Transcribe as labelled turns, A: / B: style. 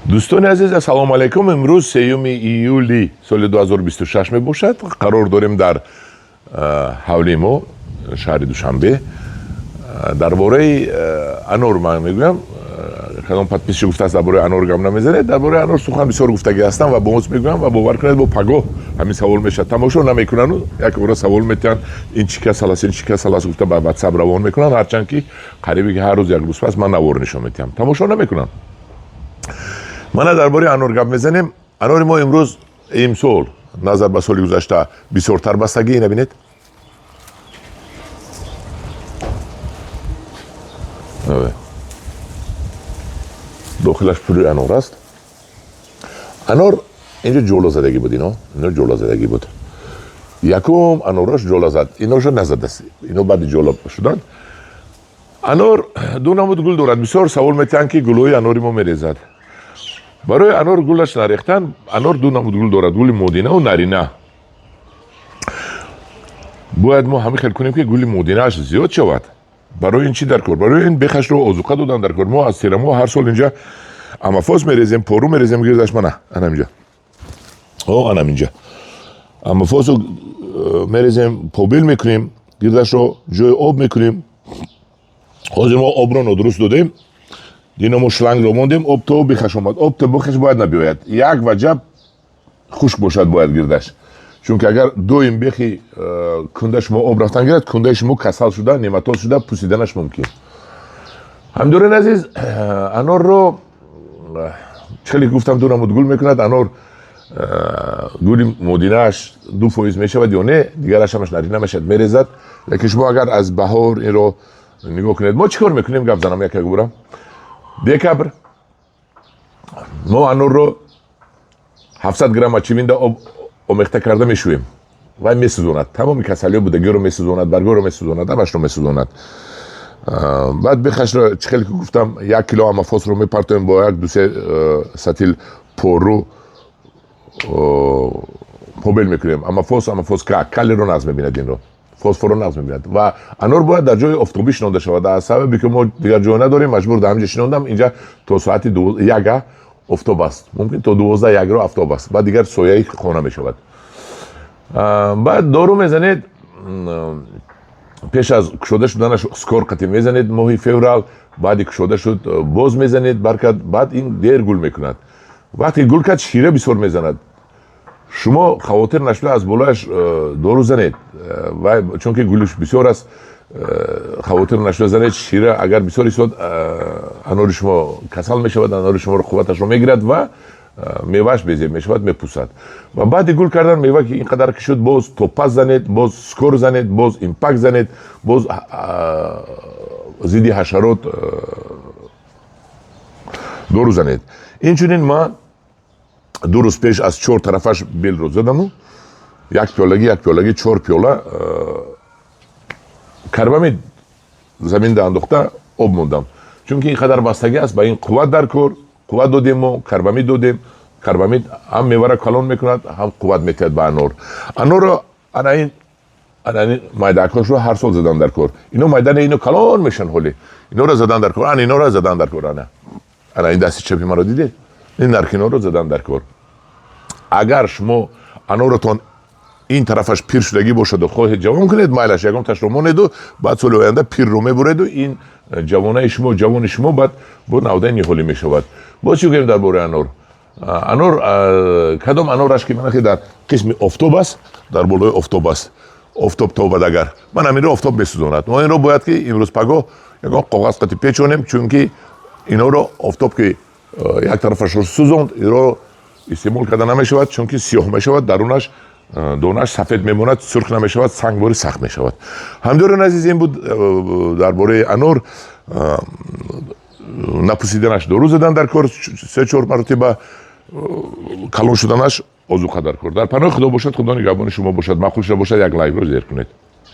A: Дӯстони азиз, ассалому алайкум. Имрӯз 3 июли соли 2026 мебошад. Қарор дорем дар ҳавлии мо, шаҳри Душанбе. Дар бораи анор ман мегӯям. Кадом подписчик гуфтааст, дар бораи анор гап намезанед. Дар бораи анор сухан бисёр гуфтагӣ ҳастам ва боз мегӯям ва бовар кунед, бо пагоҳ ҳамин савол мешавад. Тамошо намекунану як бора савол метиҳанд: ин чӣ касал аст, ин чӣ касал аст, гуфта ба ватсап равон мекунанд. Ҳарчанд ки қарибе ки ҳар рӯз як рӯз пас ман навор нишон метиҳам, тамошо намекунанд. Мана дар бораи анор гап мезанем. Анори мо имрӯз, имсол назар ба соли гузашта бисёртар бастагӣ. Ина бинед, дохилаш пури анор аст. Анор инҷо ҷола задагӣ буд, ино ҷола задагӣ буд. Якум анораш ҷола зад, иношо назадааст, ино баъди ҷола шуданд. Анор ду намуд гул дорад. Бисёр савол метиҳанд, ки гулҳои анори мо мерезад. Барои анор гулаш нарехтан, анор ду намуд гул дорад: гули модинаву нарина. Бояд мо ҳамин хел кунем, ки гули модинааш зиёд шавад. Барои ин чӣ дар кор? Барои ин бехашро озуқа додан дар кор. Мо аз терамо ҳар сол инҷа амафос мерезем, пору мерезем гирдаш. Мана анам инҷа, о, анам инҷа амафосу мерезем, побел мекунем гирдашро, ҷои об мекунем. Ҳозир мо обро нодуруст додем. Дино мо шлангро мондем, об то бехаш омад. Об то бехаш бояд набиёяд, як ваҷаб хушк бошад бояд гирдаш, чунки агар доим бехи кунда шумо об рафтан гирад, кундаи шумо касал шуда, нематод шуда, пусиданаш мумкин. Ҳамдорин азиз, анорро хеле гуфтам, ду намуд гул мекунад анор. Гули модинааш 2% мешавад ё не, дигараш ҳамаш нарина мешавад, мерезад. Лекин шумо агар аз баҳор инро нигоҳ кунед, мо чӣ кор мекунем? Гап занам як бурам. Декабр мо анорро 700 грамм ачивинда об омехта карда мешӯем. Вай месӯзонад тамоми касалиҳо будагиро, месӯзонад баргоро, месӯзонад ҳамашро месӯзонад. Баъд бехашро, чӣ хеле ки гуфтам, 1 кило амафосро мепартоем, бо як дусе сатил пору побел мекунем. Амафос, амафос калиро нағз мебинад, инро фосфорро нағз мебинад. Ва анор бояд дар ҷои офтобӣ шинонда шавад. Аз сабаби ки мо дигар ҷой надорем, маҷбур дар ҳаминҷа шинондам. Инҷа то соати яга офтоб аст, мумкин то 12 ягро офтоб аст, баъд дигар сояи хона мешавад. Баъд дору мезанед пеш аз кушода шуданаш, скор қатӣ мезанед моҳи феврал. Баъди кушода шуд, боз мезанед баркат. Баъд ин дер гул мекунад. Вақте гул кард, шира бисёр мезанад. Шумо хавотир нашуда аз болояш дору занед, чунки гулиш бисёр аст. Хавотир нашуда занед. Шира агар бисёр истод, анори шумо касал мешавад, анори шуморо қувваташро мегирад ва мевааш безеб мешавад, мепусад. Ва баъди гул кардан, мева ки ин қадар ки шуд, боз топаз занед, боз скор занед, боз импакт занед, боз зидди ҳашарот дору занед. Инчунин ман 2 рӯз пеш аз чор тарафаш белро задаму як пиёлагӣ, як пиёлагӣ, чор пиёла карбамид заминда андохта об мондам, чунки ин қадар бастагӣ аст, ба ин қувват дар кор. Қувват додем мо, карбамид додем. Карбамид ҳам мевара калон мекунад, ҳам қувват метиҳад ба анор. Анорро ана ин, ана ин майдакҳошро ҳар сол задан дар кор. Ино майдани, ино калон мешан ҳоли, иноро задан дар кор. Ана иноро задан дар кор. Ана ин дасти чапи маро дидед, ин нархиноро задан дар кор. Агар шумо аноротон ин тарафаш пир шудагӣ бошаду хоҳед ҷавон кунед, майлаш, ягон ташро монеду баъд соли оянда пирро мебуреду ин ҷавонаи шумо, ҷавони шумо баъд бо навдаи ниҳолӣ мешавад. Боз чӣ гӯем дар бораи анор? Анор кадом анораш ки манахи дар қисми офтоб аст, дар болои офтоб аст, офтоб тобад агар, ман ҳаминро офтоб месӯзонад. Мо инро бояд ки имрӯз пагоҳ ягон коғаз қати печонем, чунки инҳоро офтоб ки як тарафашро сӯзонд, инро истеъмол карда намешавад, чунки сиёҳ мешавад дарунаш, донаш сафед мемонад, сурх намешавад, сангбори сахт мешавад. Ҳамдорон азиз, ин буд дар бораи анор. Напусиданаш дору задан дар кор се чор маротиба, калон шуданаш озуқа дар кор. Дар паноҳи Худо бошад, Худо нигаҳбони шумо бошад. Маъқул шуда бошад, як лайкро зер кунед.